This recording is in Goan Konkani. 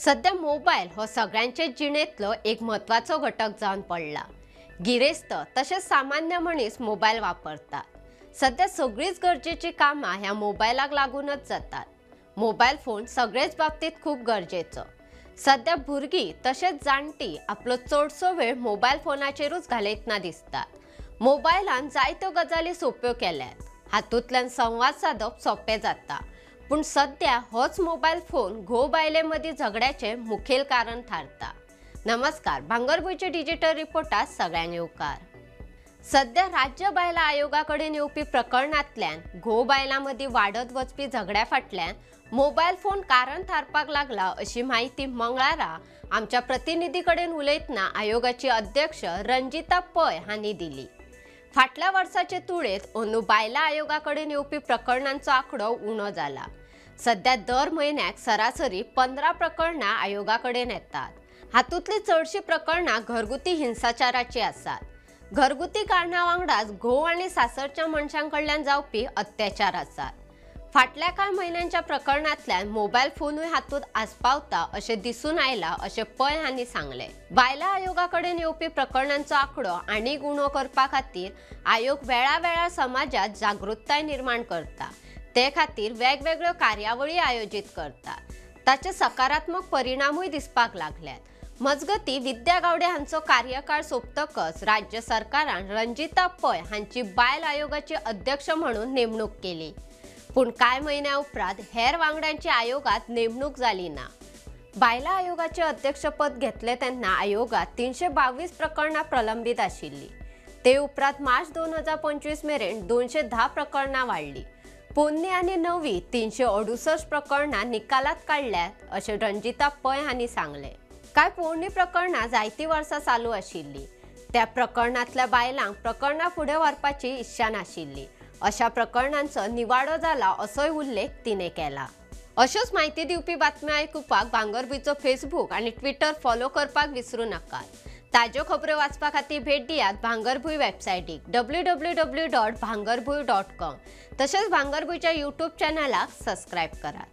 सध्या मोबायल हो सगळ्यांचे जिणेंतलो एक म्हत्वाचो घटक जावन पडला। गिरेस्त तशेंच सामान्य मनीस मोबायल वापरतात। सध्या सगळीच गरजेची कामां ह्या मोबायलाक लागूनच जातात। मोबायल फोन सगळेच बाबतीत खूब गरजेचो। सध्या भुरगीं तशेंच जाणटी आपलो चडसो वेळ मोबायल फोनाचेरूच घालयतना दिसतात। मोबायलान जायत्यो गजाली सोंप्यो केल्यात, हातूंतल्यान संवाद सादप सोंपें जाता। पूण सध्या होच मोबायल फोन घोव बायले मदीं झगड्याचें मुखेल कारण थारता। नमस्कार, भांगरभूंयचे डिजिटल रिपोर्टात सगळ्यांक येवकार। सध्या राज्य बायलां आयोगा कडेन येवपी प्रकरणांतल्यान घोव बायलां मदीं वाडत वचपी झगड्या फाटल्यान मोबायल फोन कारण थारपाक लागला अशी म्हायती मंगळारा आमच्या प्रतिनिधी कडेन उलयतना आयोगाची अध्यक्ष रंजिता पै हांणी दिली। फाटल्या वर्साचे तुळेंत अंदू बायलां आयोगा कडेन येवपी प्रकरणांचो आंकडो उणो जाला। सध्या दर म्हयन्याक सरासरी 15 प्रकरणां आयोगा कडेन येतात। हातूंतली चडशीं प्रकरणां घरगुती हिंसाचाराची आसात। घरगुती कारणां वांगडाच घोव आनी सासरच्या मनशां कडल्यान जावपी अत्याचार आसात। फाटल्या कांय म्हयन्यांच्या प्रकरणांतल्यान मोबायल फोनूय हातूंत आस्पावता अशें दिसून आयलां अशें पै हांणी सांगलें। बायलां आयोगा कडेन येवपी प्रकरणांचो आंकडो आनीक उणो करपा खातीर आयोग वेळावेळार समाजांत जागृताय निर्माण करता। ते खातीर वेगवेगळ्यो कार्यावळी आयोजीत करता। ताचे सकारात्मक परिणामूय दिसपाक लागल्यात। मजगती विद्या गावडे हांचो कार्यकाळ सोंपतकच राज्य सरकारान रंजिता पै हांची बायल आयोगाची अध्यक्ष म्हणून नेमणूक केली। पूण कांय म्हयन्या उपरांत हेर वांगड्यांची आयोगात नेमणूक जाली ना। बायलां आयोगाचे अध्यक्षपद घेतले तेन्ना आयोगात 322 प्रकरणां प्रलंबीत आशिल्ली। ते उपरांत मार्च 2025 मेरेन 210 प्रकरणां वाडली। पोन्नी आनी नवी 368 प्रकरणां निकालात काडल्यात अशें रंजिता पै हांणी सांगलें। कांय पोरणी प्रकरणां जायतीं वर्सां चालू आशिल्ली। त्या प्रकरणांतल्या बायलांक प्रकरणां फुडें व्हरपाची इत्सा नाशिल्ली। अशा प्रकरणांचो निवाडो जाला असोय उल्लेख तिणें केला। अश्योच म्हायती दिवपी बातम्यो आयकुपाक भांगरभूंयचो फेसबूक आनी ट्विटर फॉलो करपाक विसरूं नाकात। ताज्यो खबऱ्यो वाचपा खातीर भेट दियात भांगरभूंय वेबसायटीक www.bhangarbhuy.com तशेंच भांगरभूंयच्या यूट्यूब चॅनलाक सबस्क्रायब करात।